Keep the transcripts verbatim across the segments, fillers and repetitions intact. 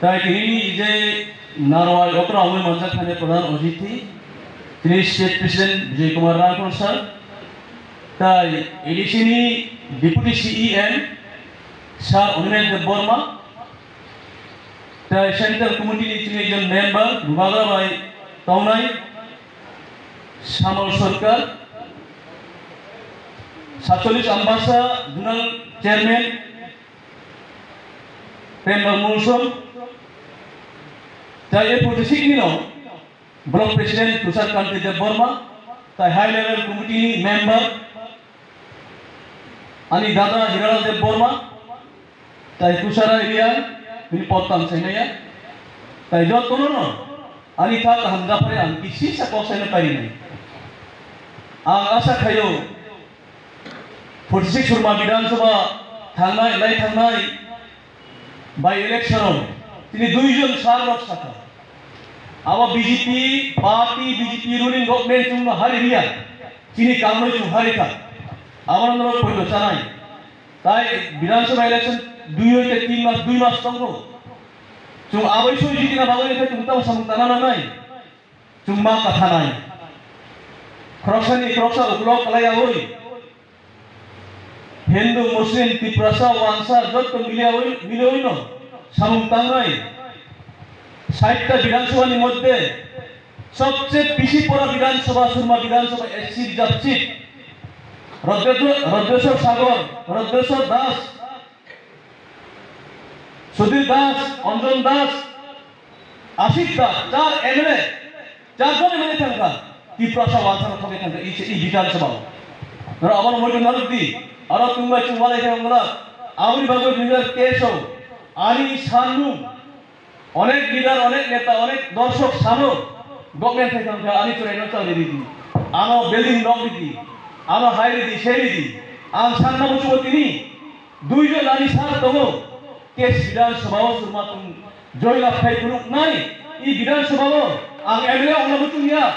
Tai tini je narwai okra ongwi manjak thani pradhan ojiti, tini state president Bijoy Kumar Rangkhol sir, tai A D C ni deputy C E M sir Animesh Debbarma, tai central committee ni tini ekjon member Bubagra bai tongnai Samal Sarkar, satchollis Ambasa zonal chairman Premlal Molsom, tai A forty six ni no block president Tushar Kanti Debbarma, tai high level committee ni member ani dada Hiralal Debbarma, tai Tushar area bini pottam sainaya, tai jottono no ani kha kaham japhari ang kisi sa kok saina parinai. Ang asa khayo, forty six Surma Bidhan Sabha thangnai, lai thangnai by election o tini duijon sir rok sakha. Abo B J P party, B J P ruling government chwngno hari riya, chini kaunoi chwng hari kha. Abo norok poito chanai. Tai Bidhan Sabha election dui hoite tin mas, dui mas tongo. Chwng aboi soi jiti na bagwi khe chwng tamo samung tana nangnai. Chwng ma kathanai. Khoroksani khoroksa uklok kalai yaui. Hindu, Muslim, Tiprasa, Wansa, jotto miliyaui, miliyaui no samung tangnai. Sait ta Bidhan Sabha ni moddhe sobche pisi pora Bidhan Sabha, Surma Bidhan Sabha, S C reserve seat. Rajeshwar, Rajeshwar Sagar, Rajeshwar Das, Sudhir Das, Anjan Das, Ashik Das, char M L A, char jon M L A thangkha, Tiprasa Wansa no thogwi thangkha, i, i Bidhan Sabha o. Noro abono moito narwk di, aro tungbai chwng walai khe wngla, aboni bagwi dui hajar teis o, ani sanmung, onek leader, onek neta, onek dorshok sano, government thai thangkha, ani chwraino chal ridi, ano building nok ridi, ano hai ridi, sei ridi, ang sanna muchungo tini, Duijon ani sir tongo, case Bidhan Sabha o Surma tong joy lab khai phunuk nai, i Bidhan Sabha o ang M L A ongna muchung ya,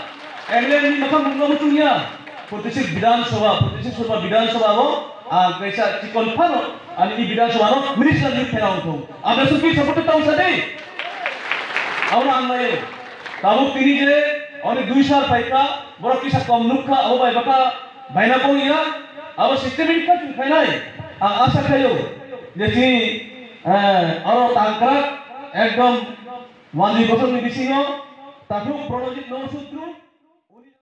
M L A ni makham ongna muchung ya, forty six Bidhan Sabha, forty six Surma Bidhan Sabha o ang kaisa chikon phano ani i Bidhan Sabha no minister ni phela ongthong. Ang kaisa ki support tong sa de. Abo ang nai. Tabuk tini je oni dui sir phaikha, borok kisa kom nukha, abo bai baka Baina bongya, abo system ni kha chwng khainai. Ang asa khaio je chini, eh, aro tangkrak ekdom wanjwi bosor ni bisingo takhuk Pranojit Nowsutru